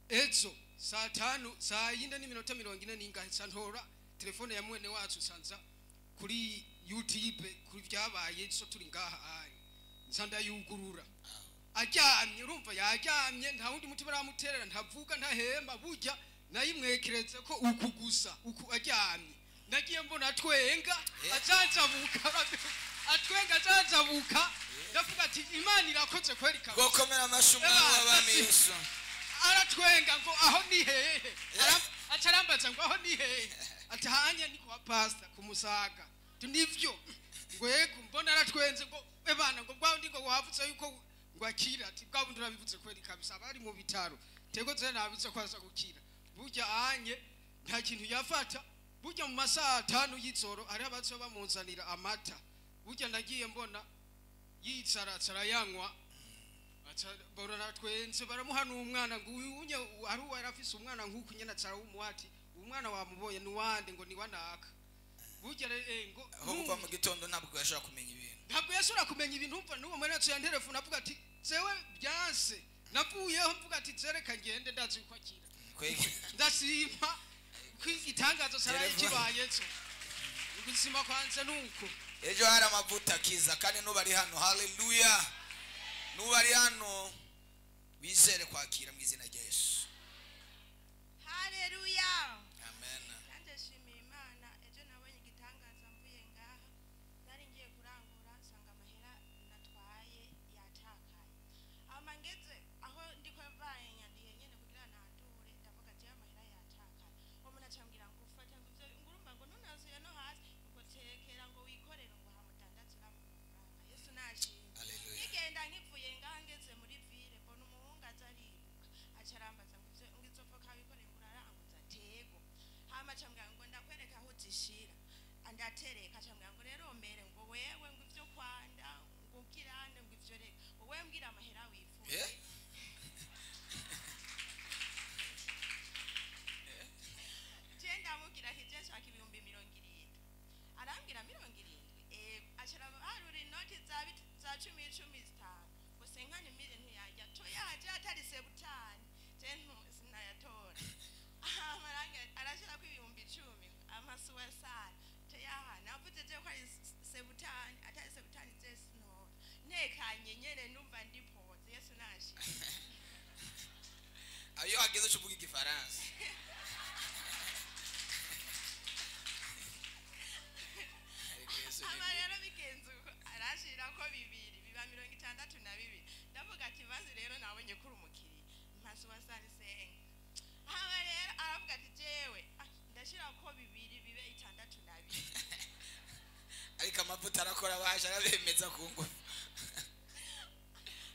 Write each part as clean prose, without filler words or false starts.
Ejo saa 5 saa 4:40 n'ingahe ntora telefone ya mwene wacu sanza kuri YouTube kuri byabaye ejo turi ngaha ayi nsanda yugurura aryamye urumva yaryamye nta wundi muti baramuterera ntavuga ntahemba burya nayimwekereze ko uku gusa uku aryamye nagiye mbona atwenga acancabuka atwenga acancabuka ndavuga ati Imana irakoze kweri kabisa gokomera amashi umwami w'abami Yesu aratwenga ngo aho ni hehe acarambaza ngo aho ni hehe ati hanya ni kwa pastor kumusaga nivyo ngo yego mbona aratwenze ngo ebana ngo bwa ndi ngo wavutse yuko ngo akira ati bwa bundi urabivuze kweri kabisa abari mu bitaro tego ze nabize kwaza gukira burya anye nta kintu yafata burya mu masaha 5 y'izoro ari abatso bamunzanira amata burya nagiye mbona yitsaratsara yanywa borora twenze baramuha n'umwana ngo unye ari uwa yarafise umwana nkuko nyene atsara w'umuhati umwana wamuboye nuwande ngo ni wanaka burya ngo aho kuva mu gitondo ntabwo yashobora kumenya ibintu ntabwo yashobora kumenya ibintu umva n'uwo mwene yacu yantelefone avuga ati zewe byanse navuyeho mvuga ati zereka ngende ndazi uko akira ndashima kwigitangazo saraye kibaye cyo ubuzima kwanze nuko ejo hari amavuta kiza kandi nubari hano haleluya nubari hano wizere kwakira mu izina rya Yesu haleluya amen. Nanje shimiye Imana ejo nabonye igitangaza mvuye ngaha nari ngiye kurangura nsanga amahera natwaye yatakaye amangeze aho ndiko mvaye nyandiye nyene kugira nandure ndavuga ati amahera yatakaye umuntu acambwira ngo ufata ngo ivyo ngurumva ngo ntunazuye no hasi ngo tekera ngo wikorere ngo hamudandazura mu mafaranga Yesu nashimye. Nigenda nkivuye ngaha ngeze muri ville mbona umuhungu aza ariruka acarambaza ngo ivyo ngo izo voka wikoreye ngo uraranguza tego hama acambwira ngo ndakwereka aho uzishira andatereka acambwira ngo rero mbere ngo wewe ngo ivyo kwanda ngo ugirane ngo ivyo reka wowe mbwira amahera wifuza je ndamubwira ati je nshaka 70,000 arambwira 70 acara harura inoti za 10 10 5 ngo senkani mire ntiyajya toyaje atari sebutani je sinayatora amarangi arashira ko 10,000 amasuwesana toyaha navuze je ko ari sebutani atari sebutani je sinora ntekanye nyene numva ndipoze Yesu nashi ayo ageze uvuga igifaransa aba rero bigenze uko arashira ko bibiri biba 62 ndavuga ati bazi rero nabonye kuri umukiriya mpasuwasani senga aba rero aravuga ati jewe ndashira ko bibiri bibe 62 ariko amavuta arakora baje arabemeza ku ngufu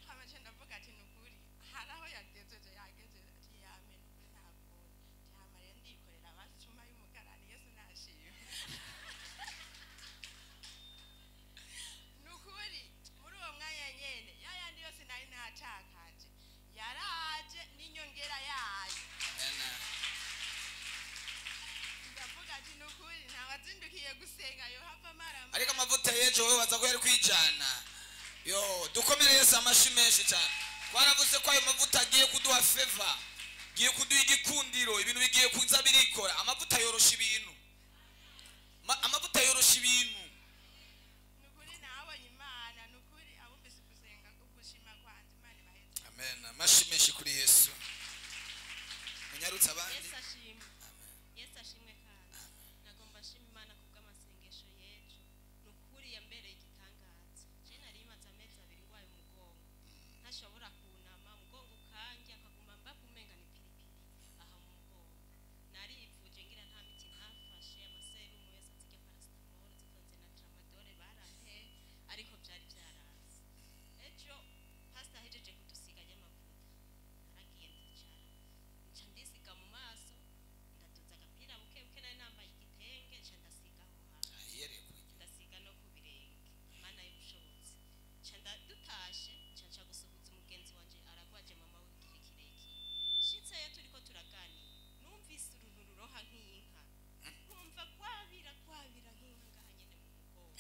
hamaje ndavuga ati nukuri haraho yagejeje yagejeje ati yame nukuri ntabwo hama rero ndikorera basi cuma y'umukarani Yesu nashimye nukuri muri uwo mwanya nyene yayandi yose nari natakaje yaraje n'inyongera yayo ndavuga ati nukuri ntawazindukiye gusenga yo hava marama ariko amavuta y'ejo wowe baza ko yari kwijana yo dukomere Yesu amashi menshi cyane twaravuze ko ayo mavuta agiye kuduha favor agiye kuduha igikundiro ibintu bigiye kuza birikora amavuta yorosha ibintu amavuta yorosha ibintu nukuri nabonye Imana nukuri abumvise gusenga ugushima kwanjye Imana ibaheze amen amashi menshi kuri Yesu munyarutse abandi Yesu ashimwe Yesu ashimwe kandi nagomba nshima Imana kubw'amasengesho y'ejo nukuri yambereye igitangaza je nari maze amezi 2 ngwaye umugongo ntashobora kunama umugongo kanjye akaguma mba kumenga ni piripiri aha mu mugongo narivuje ngira nta miti ntafashe amaserumu yose azirya paracetamol zivanze na tramadol barante ariko byari byaranze ejo pastor ahejeje kudusiga y'amavuta naragiye ndicara nca ndisiga mu maso ndaduza agapira buke buke nari nambaye igitenge nca ndasiga aho hantu ndasiga no ku birenge Mana y'ubushobozi nca ndadutashe nca nca gusuhuza umugenzi wanje aragwaje mama we igihe kirekire nshitseyo turiko turaganira numvise uruntu ruroha nk'inka nkumva kwabira kwabira nk'inka ngaha nyene mu mugongo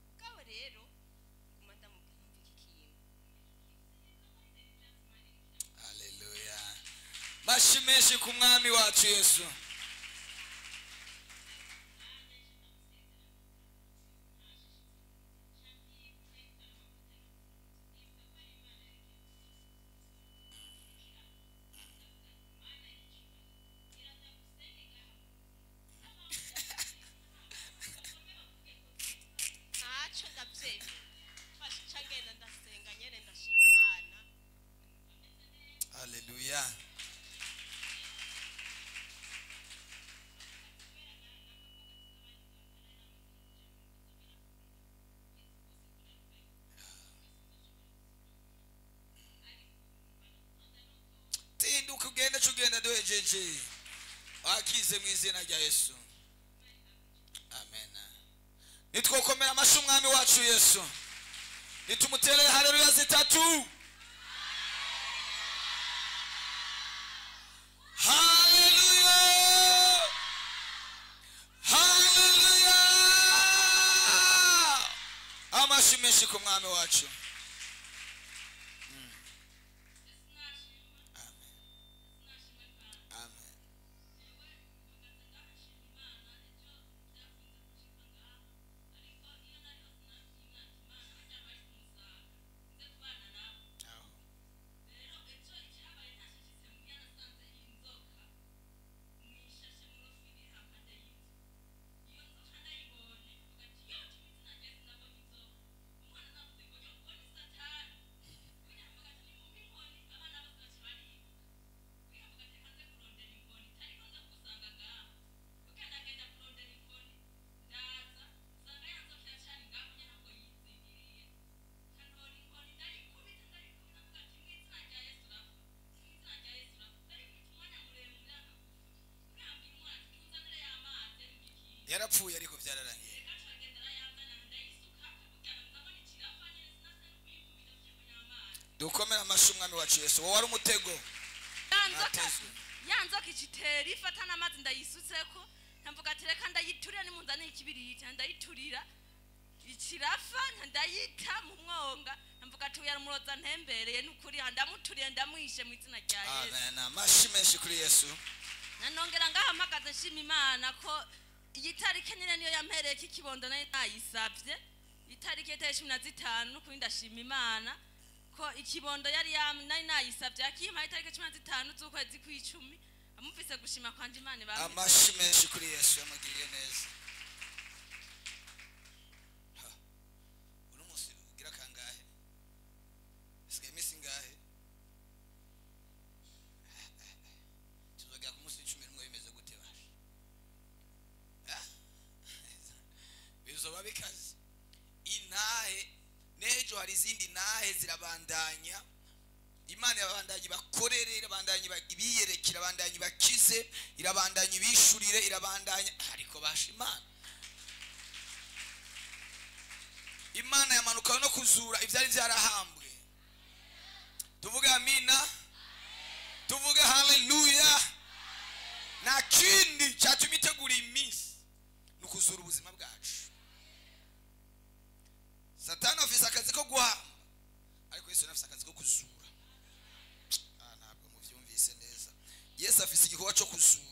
mugabo rero nguma ndamubwira numva iki kintu haleluya Amashi menshi ku mwami wacu Yesu. Ntacyo ndabyemeye, mfashe ngenda ndasenga nyene, ndashima Imana. Haleluya. Tinduka ugende, ugenda duhejeje wakize mu izina rya Yesu. Amen. Nitwokomera amashyi umwami wacu Yesu, nitumuterere haleluya zitatu. Haleluya, haleluya. Amashyi menshi ku mwami wacu. Amen. Amen. Aho. Yarapfuye ariko byararangiye. Dukomere amashyi umwami wacu Yesu. Wowe wari umutego. Ya nzoka, Atezwe. ya nzoka icitera ifata n'amazi ndayisutseko, nkavuga ati reka ndayiturira, nimunzanire ikibiriti ndayiturira, ikirafa, ndayita mu mwonga, nkavuga ati uyu umuroza ntembereye n'ukuri, ndamuturiye, ndamwishe mu izina rya Yesu. Amen. Amashyi menshi kuri Yesu. Nanongera ngahamagaze nshima Imana ko iyi tariki nyine niyo yampereye ko ikibondo nari nayisabye, itariki y'itariki 15. N'ukuri ndashima Imana ko ikibondo yari nari nayisabye akimpaye itariki 15 z'ukwezi kw'icumi. Amufise gushima kwanje, Imana ibampe. Amashyi menshi kuri Yesu, yamugiriye neza. Ha. Uno munsi ugira kangahe? Hasigaye iminsi ingahe? Tuzogera ku munsi 11 bimeze gute basha? Ah. Bizoba bikaze. Intahe n'ejo hari izindi ntahe zirabandanya. Imana irabandanya ibakorere, irabandanya ibiyereke, irabandanya ibakize, irabandanya ibishurire, irabandanya. Ariko basha Imana, Imana yamanuka no kuzura ibyari byarahambwe. Tuvuge amina, tuvuge haleluya. Nta kindi cyatuma itegura iminsi ni ukuzura ubuzima bwacu. Satani afise akazi ko guhamba, ariko Yesu afise akazi ko kuzura. Ah, ntabwo muvyumvise neza. Yesu afise igikorwa cyo kuzura.